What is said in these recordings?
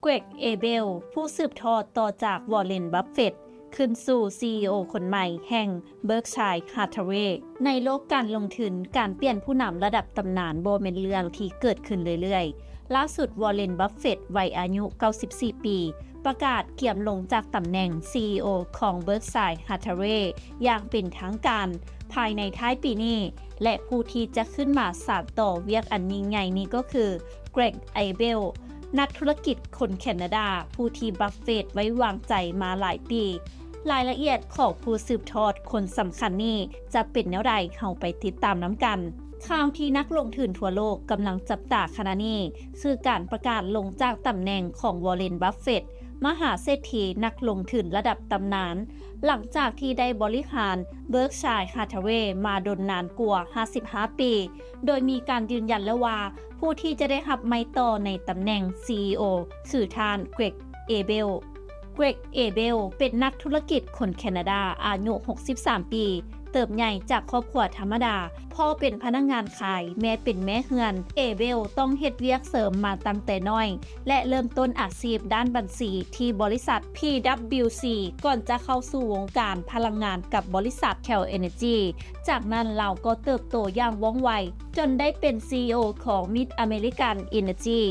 Greg Abel ຜູ້ສືບທອດຕໍ່ຈາກ Warren Buffett ຂຶ້ນສູ່ CEO ຄົນໃໝ່ແຫ່ງ Berkshire Hathaway. ໃນໂລກການລົງທຶນ, ການປ່ຽນຜູ້ນຳລະດັບຕຳນານບໍ່ແມ່ນເລື່ອງທີ່ເກີດຂຶ້ນເລື້ອຍໆ. ລ່າສຸດ Warren Buffett ໄວອາຍຸເກົ້າສິບສີ່ປີ ປະກາດກຽມລົງຈາກຕຳແໜ່ງ CEO ຂອງ Berkshire Hathaway ຢ່າງເປັນທາງການ ພາຍໃນທ້າຍປີນີ້ ແລະ ຜູ້ທີ່ຈະຂຶ້ນມາສານຕໍ່ວຽກອັນຍິ່ງໃຫຍ່ນີ້ກໍຄື Greg Abel ນັກທຸລະກິດຄົນແຄນາດາ ຜູ້ທີ່ Buffett ໄວ້ວາງໃຈມາຫຼາຍປີ. ລາຍລະອຽດຂອງຜູ້ສືບທອດຄົນສຳຄັນນີ້ຈະເປັນແນວໃດ, ເຮົາໄປຕິດຕາມນຳກັນ. ຂ່າວທີ່ນັກລົງທຶນທົ່ວໂລກກຳລັງຈັບຕາຂະນະນີ້ ຄືການປະກາດລົງຈາກຕຳແໜ່ງຂອງ Warren Buffett ມະຫາເສດຖີນັກລົງທຶນລະດັບຕຳນານ ຫຼັງຈາກທີ່ໄດ້ບໍລິຫານ Berkshire Hathaway ມາດົນນານກວ່າຫ້າສິບຫ້າປີ, ໂດຍມີການຢືນຢັນແລ້ວວ່າ ຜູ້ທີ່ຈະໄດ້ຮັບໄມ້ຕໍ່ໃນຕຳແໜ່ງ CEO ຄືທ່ານ Greg Abel. Greg Abel ເປັນນັກທຸລະກິດຄົນແຄນາດາອາຍຸຫົກສິບສາມປີ, ເຕີບໃຫຍ່ຈາກຄອບຄົວທຳມະດາ. ພໍ່ເປັນພະນັກງານຂາຍ, ແມ່ເປັນແມ່ເຮືອນ. Abel ຕ້ອງເຮັດວຽກເສີມມາຕັ້ງແຕ່ນ້ອຍ ແລະ ເລີ່ມຕົ້ນອາຊີບດ້ານບັນຊີທີ່ບໍລິສັດ PwC ກ່ອນຈະເຂົ້າສູ່ວົງການພະລັງງານກັບບໍລິສັດ Shell Energy. ຈາກນັ້ນລາວກໍເຕີບໂຕຢ່າງວ່ອງໄວ ຈົນໄດ້ເປັນ CEO ຂອງ Mid American Energy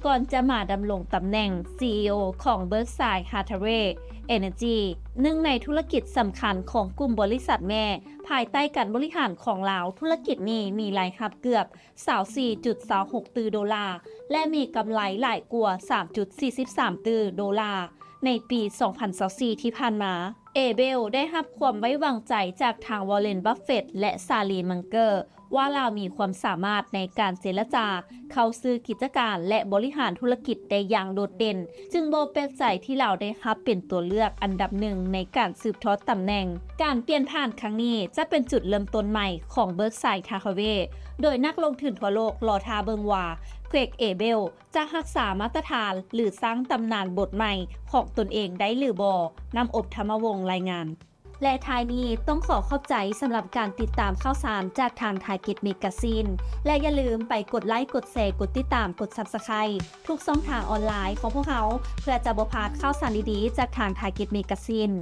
ກ່ອນຈະມາດຳລົງຕຳແໜ່ງ CEO ຂອງ Berkshire Hathaway Energy ໜຶ່ງໃນທຸລະກິດສຳຄັນຂອງກຸ່ມບໍລິສັດແມ່. ພາຍໃຕ້ການບໍລິຫານຂອງລາວ, ທຸລະກິດນີ້ມີລາຍຮັບເກືອບຊາວສີ່ຈຸດຊາວຫົກຕື້ໂດລາ ແລະ ມີກຳໄລຫຼາຍກວ່າສາມຈຸດສີ່ສິບສາມຕື້ໂດລາ ໃນປີສອງພັນຊາວສີ່ທີ່ຜ່ານມາ. Abel ໄດ້ຮັບຄວາມໄວ້ວາງໃຈຈາກທາງ Warren Buffett ແລະ Charlie Munger ວ່າລາວມີຄວາມສາມາດໃນການເຈລະຈາ, ເຂົ້າຊື້ກິດຈະການ ແລະ ບໍລິຫານທຸລະກິດໄດ້ຢ່າງໂດດເດັ່ນ, ຈຶ່ງບໍ່ແປກໃຈທີ່ລາວໄດ້ຮັບເປັນຕົວເລືອກອັນດັບໜຶ່ງໃນການສືບທອດຕຳແໜ່ງ. ການປ່ຽນຜ່ານຄັ້ງນີ້ຈະເປັນຈຸດເລີ່ມຕົ້ນໃໝ່ຂອງ Berkshire Hathaway, ໂດຍນັກລົງທຶນທົ່ວໂລກລໍຖ້າເບິ່ງວ່າ Greg Abel ຈະຮັກສາມາດຕະຖານ ຫຼື ສ້າງຕຳນານບົດໃໝ່ຂອງຕົນເອງໄດ້ຫຼືບໍ່? ນ້ຳອົບ ທຳມະວົງ ລາຍງານ. ແລະ ທ້າຍນີ້ຕ້ອງຂໍຂອບໃຈສຳລັບການຕິດຕາມຂ່າວສານຈາກທາງ Target Magazine ແລະ ຢ່າລືມໄປກົດໄລ, ກົດແຊ, ກົດຕິດຕາມ, ກົດ Subscribe ທຸກຊ່ອງທາງອອນລາຍຂອງພວກເຮົາ ເພື່ອຈະບໍ່ພາດຂ່າວສານດີໆຈາກທາງ Target Magazine.